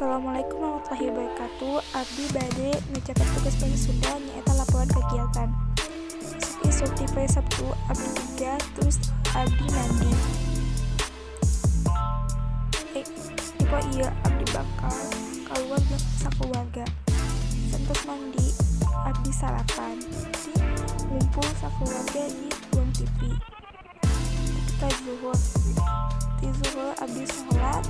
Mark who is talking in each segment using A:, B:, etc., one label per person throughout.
A: Assalamualaikum warahmatullahi wabarakatuh. Abdi bade ngacaket tugas bahasa Sunda, nyaeta laporan kegiatan. Isuk-isuk di poe Sabtu abdi juga, terus abdi mandi. Di poe ieu abdi bakal kaluar jeung sakeluarga. Saentos mandi, abdi sarapan. Di ngumpul sakeluarga di ruang TV. Tepi ka zuhur. Ti zuhur abdi salat.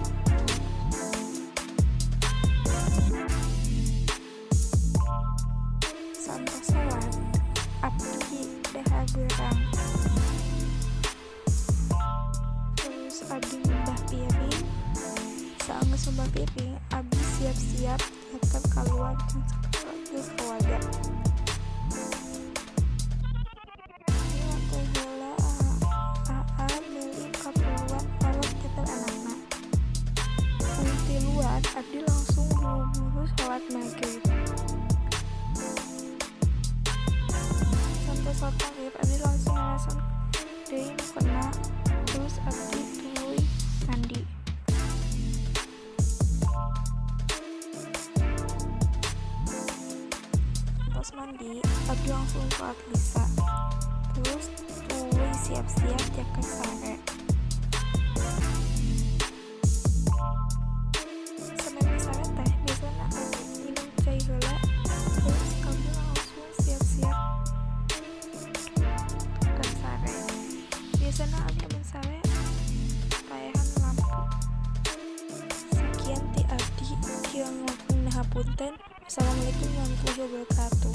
A: Saentos salat, abdi dahar beurang. Terus abdi ngumbah piring. Saenggeus ngumbah piring, abdi siap-siap nyeker kaluar jeung sakeluarga. Abdi nganter heula Aa meuli kaperluan kolot nyeker anakna. Uih ti luar, abdi langsung buru-buru salat magrib. Saentos salat magrib, abdi langsung narasan deui mukena, terus abdi tuluy mandi. Saentos mandi, abdi langsung salat Isya. Terus tuluy siap-siap jaket sare. Samemeh sare teh biasana abdi minum cai heula, terus abdi langsung siap-siap keur sare. Biasana abdi mun sare paehan lampu. Sakian ti abdi, kirang langkungna hapunten. Wassalamualaikum warahmatullahi wabarakatuh.